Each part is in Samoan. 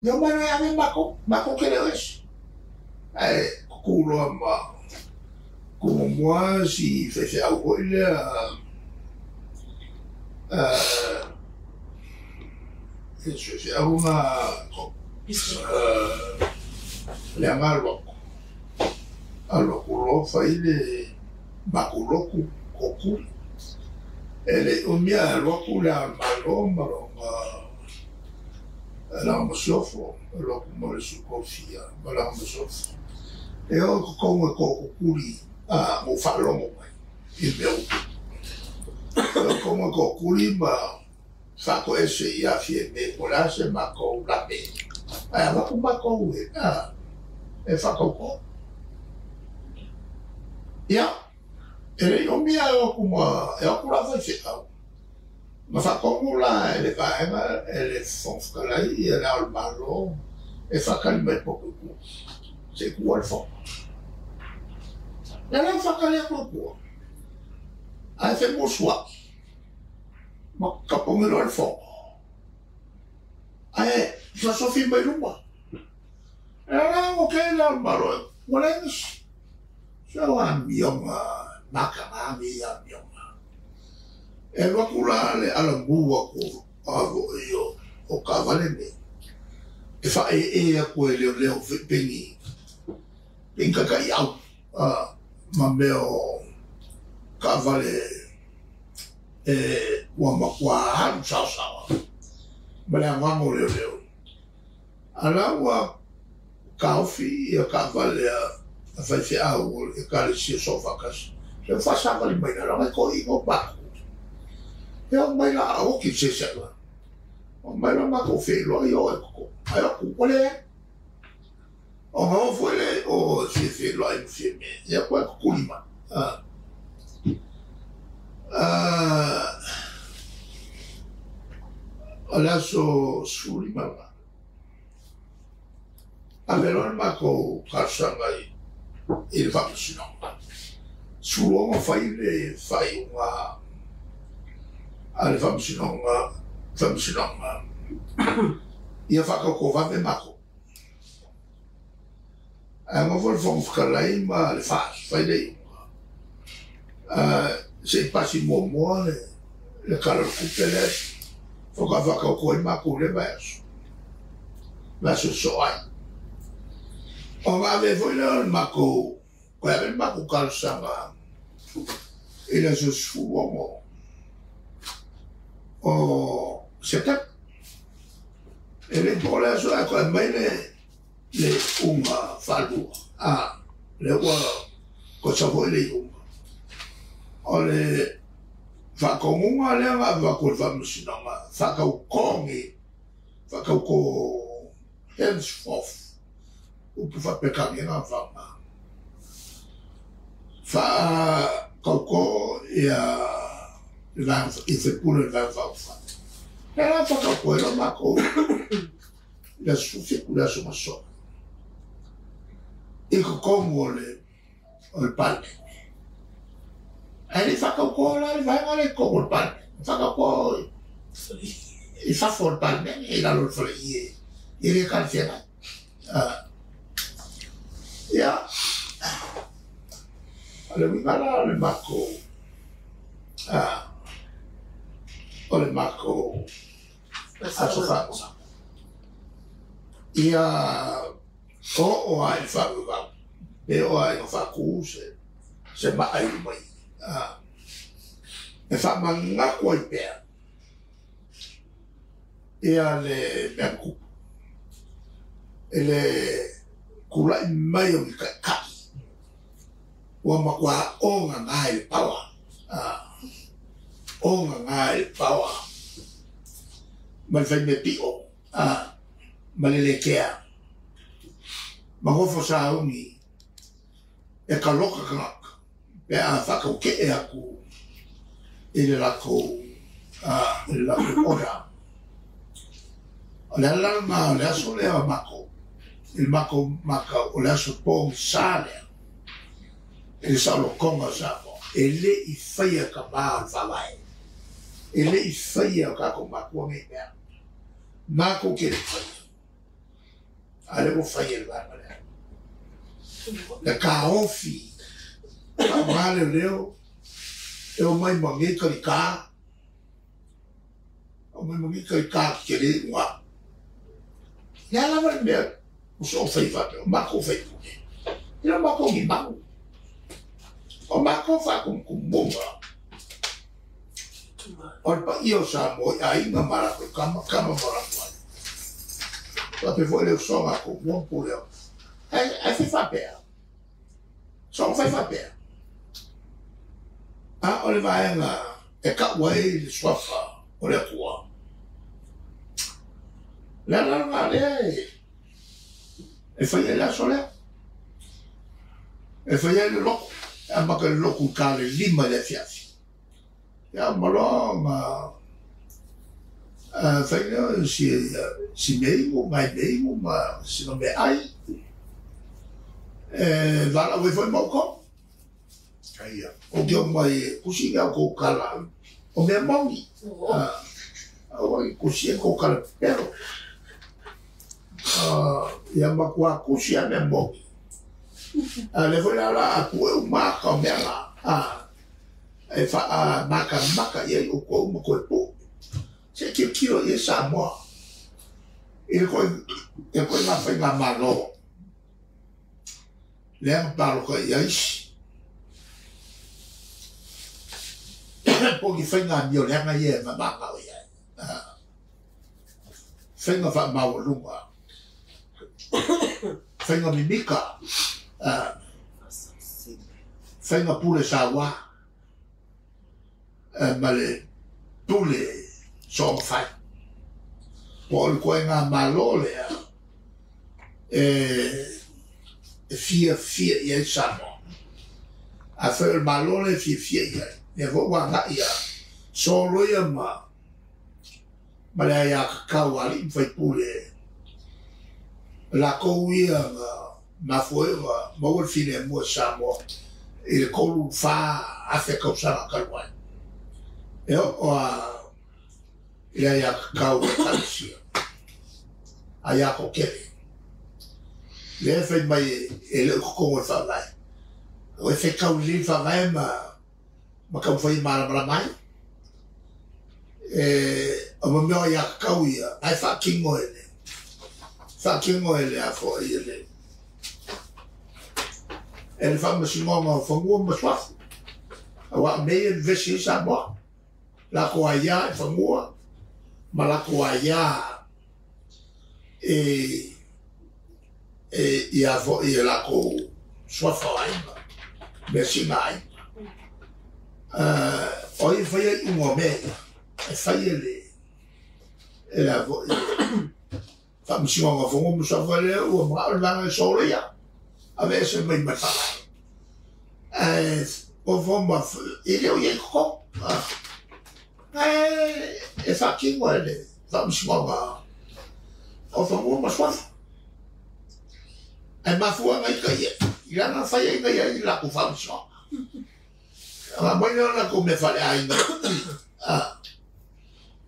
Ia omai loa e ave makou, makou te le o ese. Ae kuku loa ma ku muamua si faifeau foi lea faifeau na leaga alu atu. Alu atu loa fai le matou lotu Tootuli. E le i umi ae alu atu Le Ao o le Malo ma lona lana masiofo, alu atu ma le Sui Tofia ma lana masiofo. E oo i totonu e tootutuli na ou faalogo mai i mea ua tupu. E oo i totonu e tootuli ma faatoese ia Fiame po o le a se matou lape, ae avatu matou e faatauto. Ia, e le i umi ae o atu ma, e o atu la faifeau, ma faatonu la e le vaega e le Fofoga Fetalai ia Le Ao o le Malo e faatali mai i le potu i tua, se i tuua le fono. Lea la ua faatali atu i tua, ae femusuai ma tapuni loa le fono, ae fesofi mai luma. Lea la ua tele Le Ao o le Malo, ua leai nisi. Se o amioga mataga nei amioga. E alu atu la le alamu atu o o taavale nei, e faaee atu e leoleo pei ni taitaiau ma mea o taavale ua matua alu saosaoa ma le anoano o leoleo. A la ua taofi ia taavale a faifeau o le Ekalesia Soofaatasi, se ua faasavali mai lalo e toeaiina o matou. E oo mai la a oti le seseala, oo mai la matou feiloai o e totonu, ae o atu ua leai. Ona oo foi lea o fia feiloai ma Fiame, ia toe tutuli mai. O le aso 15 lena, ave loa le matou talosaga i le Faamasinoga. 16 fai le faaiuga a le Faamasinoga, ia faatautovave matou. Ae ago foi le Fofoga Fetalai ma le FAST, fai le iuga. Se i pasi muamua le Tala o le Tupe lea, faatoa faatauto ai matou i lea vaiaso. Vaiaso e sosoo ai. Ona ave foi lea o le matou, toe ave le matou talosaga i le aso 16 o Setema. E le i po le aso ae toe aumai le iuga faalua, lea ua toe sau foi le iuga. O le faatonuga lea na avatu e le Faamasinoga, faatauto nei, faatauto henceforth, upu faa-Peretania na faaaoga. Faatauto ia le vaega i sui usufono o le Vaega Faaupufai. Lea la faatauto ai loa matou i le aso 17 le aso Gasoa i totonu o le Palemene. Ae le i faatauto la le vaega lea i totonu o le Palemene, faatauto i fafo o le Palemene, i lalo o le faleie, e le talafeagai. Ia, o le uiga la o le matou aso faamoemoe, ia oo lava i le faavavau, pe oo lava ina faatu se maa i luma i i, e faamanatu ai pea ia le mea na tupu i le tulai mai o ni taitai ua matua ogaga i le paoa, ogaga i le paoa ma le faimea pio ma le lekea ma nofo sauni e taloka tagata pe a faatautee atu i le latou order. O le ala lena o le aso lea o matou, i le matou matau, o le aso pogisa lea i le saolotoga o Samoa. E le i faia tama o le faavae, e le i faia o tatou matua nei mea, matou te le i faia. A lea ua fai e le vaega lea. Le taofi faaaoga leoleo e omai ma nei talita, omai ma nei talita tetele i luga. O le a lava le mea ua soo fai faapea, o matou faipule, e le o matou ni manu. O matou faatumutumuga o le paia o Samoa i aiga ma latou tama, tama ma latou aiga. Faapea foi le usoga a Tumua ma Puleono. Ae fai faapea, soona fai faapea. A o le vaega e tau ai le suafa o le Atua. O le ala lena lea e fai ai le aso lea. E fai ai le lotu, e amata i le lotu i ta le 5 i le afiafi. Ia uma loa ona fai lea si mea inu, nai mea inu ma sina meaai. E valaau ai foi ma outou. Ou te omai e tusi ni a outou tala o mea moni. Aua ne i tusia ni tou tala pepelo. Ia matua tusi lava mea moni. A o lea foi la o le a pue uma ata o mea la, e faamatamata i ai outou ma toe pue. Se i tilotilo i ai Samoa i le ituaiga faigamalo lea na palota i ai isi. Po o ni faiga amio leaga ia e mananao i ai. Faiga faamaualuga, faiga mimita, faiga pule saua ma le pule soona fai. Po o le ituaiga malo lea e fiafia i ai Samoa. Afai o le malo lea e fiafia i ai, lea foi ua agai ia soloia ma le aiatatau a alii ma faipule, latou ia na mafua ai ona maua le filemu e Samoa i le 3-4 afe tausaga talu ai. E oo a i le aiatatau a Ekalesia, aia toatele. Lea e fai mai e le o i totonu o le faavae. O e fetau lelei le faavae ma taumafai e malamalama ai. O mo mea o aiatatau ia, na e faatino e le faatino e le a foi e le Faamasinoga o Fanua ma Suafa. Aua o mea ia e vevesi ai Samoa. Latou aia i fanua ma latou aia e ia foi e latou suafa o aiga, mea sina aiga. O ai e faia iuga o mea ia, e fai e le a foi Faamasinoga o Fanua ma Suafa lea ua manao le vaega e soloia, aveese mai ma le faavae. Ae fofo ma e le o i ai i totonu. Ae e faatino e le Faamasinoga o Fanua ma Suafa. Ae mafua na ita ia, i lana fai ai na ia i latou faamasinoga. Ona aumai lea o latou mea faaleaiga i i.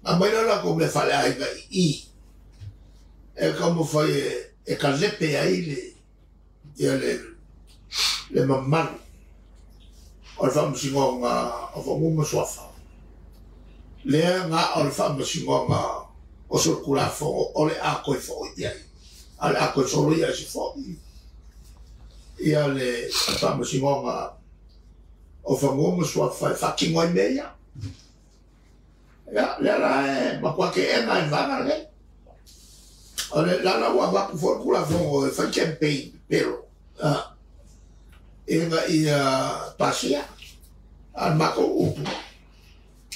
Aumai lea o latou mea faaleaiga i i. E taumafai e kalepe ai le mamalu o le Faamasinoga o Fanua ma Suafa. Lea na o le Faamasinoga o Solitulafono o le a toe foi i ai. A o le a toe soloia ai se foi ia le Faamasinoga o Fanua ma Suafa e faatino ai mea ia. Ia, lea la e matua teena e le vaega lenei. O le la ua avatu foi le Tulafono e fai campaign pepelo ina ia pasia. A o le matou upu,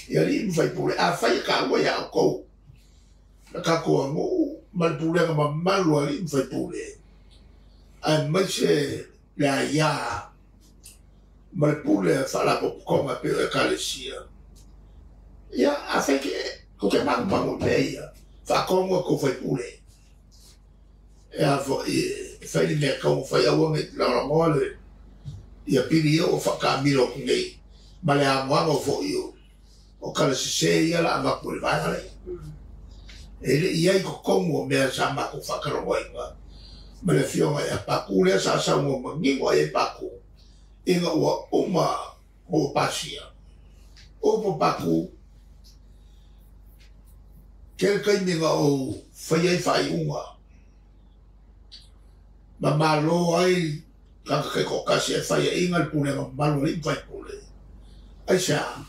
i alii ma faipule, afai e taua ia outou le tatou aganuu ma le pulega mamalu a alii ma faipule, aemaise le aia ma le pule a faalapotopotoga pei o Ekalesia. Ia, afai tou te manumanu i mea ia, faatonu a outou faipule. E a foi e fai le mea e tatau ona fai, aua ne i lagolagoa le ia pili ia ua faataamilo atu nei ma le anoano foi o tala sese ia la avatu e le vaega lea. E le i ai i totonu o mea sa matou faatalanoaina Ma le afioga ia Paku lea sa saunoa manino ai e Paku ina ua uma ua pasia. Upu Paku, tele taimi na ou fai ai faaiuga ma malo ai tagata taitoatasi e faiaina le pulega mamalu a alii ma faipule. Aisea?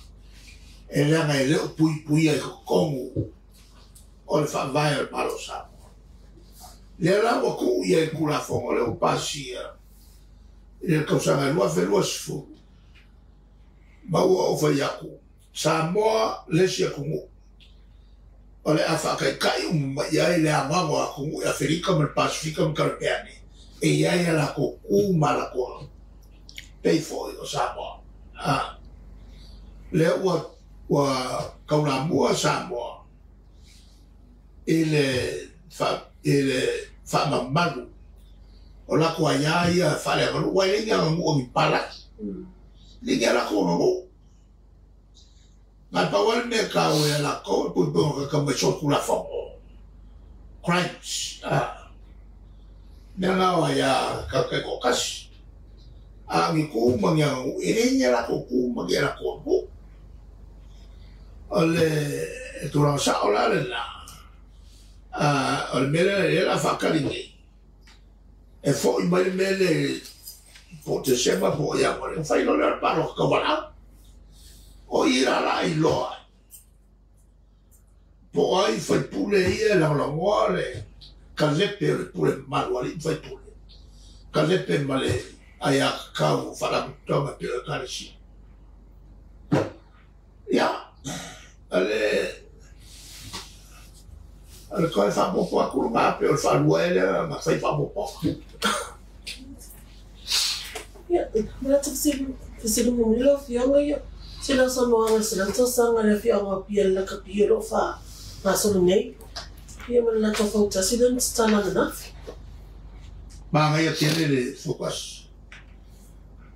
E leaga e le o puipuia i totonu o le faavae o le Malo o Samoa. Lea la ua tuu i ai le Tulafono lea ua pasia i le tausaga 2020, ma ua ou fai atu, Samoa le isi atunuu o le a faataitai uma mai ai le anoano o atunuu i Aferika ma le Pasefika ma Karapeane e i ai a latou tu ma latou aganuu, pei foi o Samoa. Lea ua taulamua Samoa i le faamamalu o latou aia ia faaleaganuu, aua e leai ni aganuu a ni palagi, e leai ni a latou aganuu. Na pau lava le mea e taua ia latou o le puipuiga o tagata mai solitulafono, crimes, mea na o aia tagata taitoatasi. A o ni tu ma ni aganuu, e leai ni a latou tu ma ni a latou aganuu. O le tulaga sao la lena, o le mea lea o le a faatali nei, e foi mai le mea lea po o Tesema po o Ianuari, ona fai loa lea o le palota tauvalaau. O i la la iloa ai po o ai faipule ia e lagolagoa le kalepe o le pule mamalu a alii ma faipule, kalepe ma le aiatatau o faalapotopotoga e pei o Ekalesia. Ia, o le toe faaopoopo atu lena pei o le faalua ea lea na fai faaopoopoga. Ia, manatu fesili mulimuli lau Afioga, ia, se lau saunoaga i le 100 tausaga i le afioaga o Apia i le lakapi o lo o faagasolo nei, ia ma le latou fautasi lea na tatala ananafi. Manaia tele le focus,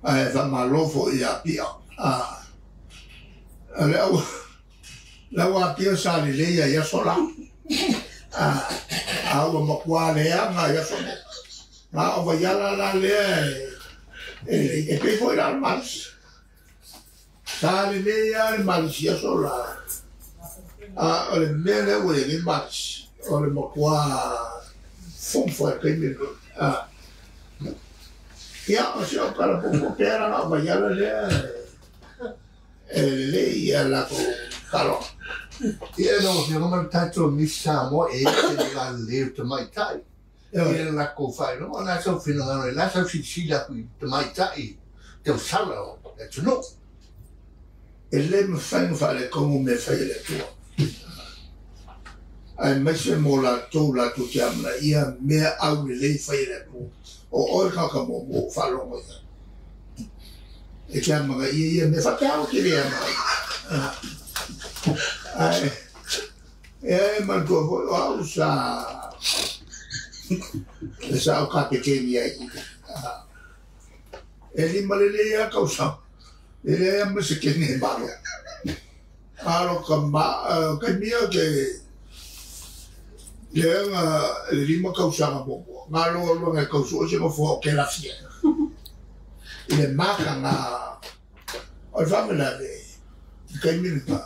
ae faamalo foi ia Apia. O le au Apia sa lelei ai aso la, a ua matua leaga ai aso nei. Na o vaiala la lea e pei foi la o le malosi. Sa lelei lava le malosi aso la, a o le mea lea ua i ai nei malosi, o le matua fofo e taimi lenei. Ia, o si au tala puupuu pea la na o vaiala lea e lelei ia latou taloga. Ia, lau Afioga ma le tatou Miss Samoa e ese le lalelei o tamaitai. Ia le latou faailoga, o le a sau finagalo ai, o le a sau silasila atu i tamaitai tausala o le atunuu. E le mafai ona faaletonu mea fai e le Atua, aemaise mo latou latou te amanaia mea aulelei fai e le Atua. O oe tagata muamua ua faalogo i ai. E te amanaia ia mea faapea au te le amanaia. Ae e manatua foi o au sa sa au kapeteni ai. E lima lelei lava tausaga, e leai lava ma se kene e malo. Alo ka ma kaimia ke lea na le 5 tausaga muamua, galo alu na tausu o se nofoa o ke lafia. I le maka ngā o le faalavelave i taimi lena,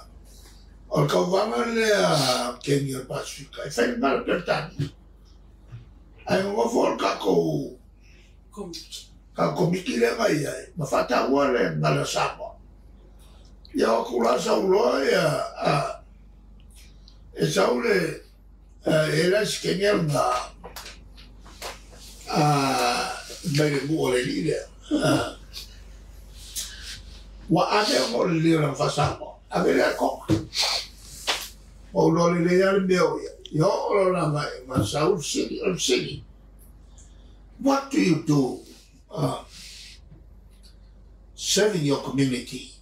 o le tauvaga lea keni o le Pasefika e fai le gala Peretania. Ae nonofo o le tatou komiti lea na i ai, ma faataua le gala Samoa. Ia o atu la sauloa ia, e sau le e la si keni au na mai le nuu o le alii lea. Ua ave ona o le leo lana faa-Samoa, ave lea toga. Ua uloa lelei lava le mea o ia. Ia oo loa lana ma sau le fesili, o le fesili, what do you do serving your community?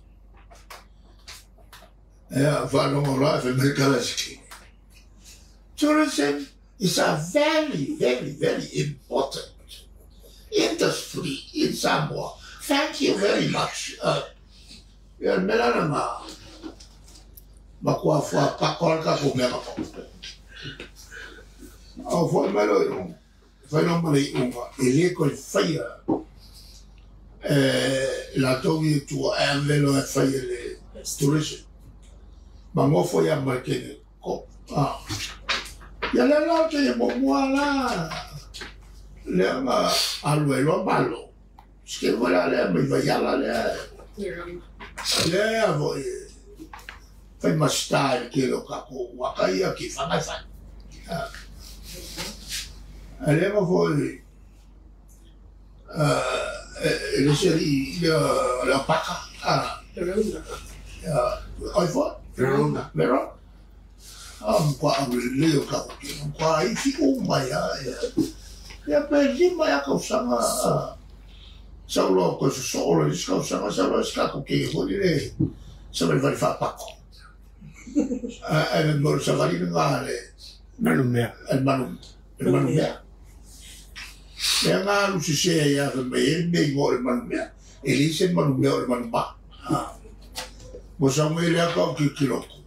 Ia, faalogo loa e fai mai tala se kini. Tourism is a very, very, very important industry in Samoa. Thank you very much. Ia, le mea la lena, matua fuapako lava le tatou mea katoa. Au foi mai loa i luga. Fai loa ma le iuga, e le toe faia e latou ia i tua ae ave loa e fai e le tourism. Ma nofo ai lava ma le kene ko. Ia lea la o te muamua la lea na alu ai loa Malo. Sike foi la lea mai Vaiala lea. Lea foi fai ma star i le tele o tatou uaka ia ki whanga e whai. A lea ma foi e le se alii ia le aupaka. Verona. Oi foi? Verona. Verona. A mkwa au lelei o tatou tino. Mkwa ifi uma ia. Ia pe 5 ea tausaga sau loa toe sosoo loa i le isi tausaga sau loa se tatou kege foi lele savalivali faapako. Ae mo le savali lena a le Manumea. Le manumea. Lea na alu sese ai lava fai mai e i ai le mea igoa o le manumea. E leai se manumea o le manumā. Ua sau nei lea tau tilotilo atu.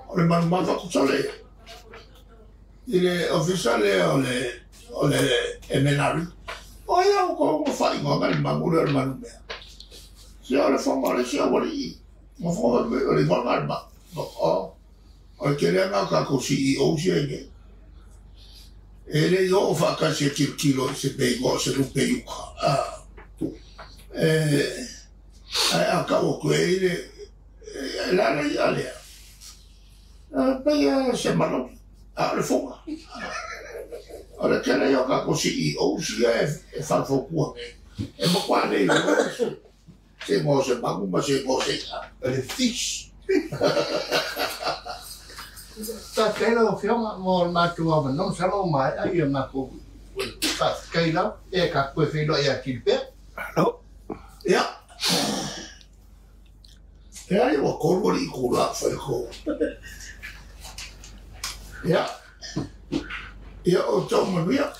O le manumā faatusa le i le ofisa lea o le o le MNRE. O ai a outou na faaigoaina le manu lea o le manumea? Se o le fono a le isi aualii. Na fono fai mai o le igoa lena o le manu. O le tele lena o tatou CEOs ia i inei. E le i oo faatasi e tilotilo i se mea igoa o se lupe i uka. Ae a tau atu e ai le e le a le i'a lea, e pei lava se maloli, a o le fuga. O le tele ia o tatou CEOs ia e faufautua nei, e matua le iloa se igoa o se manu ma se igoa o se i'a. O le fish. Faafetai lau Afioga mo le matou avanoa, masalo ua maea ia matou faafetai lava, e tatou toe feiloai atili pea. Malo. Ia. E ai ua 3 alii itula o fai atu. Ia. Ia outou manuia.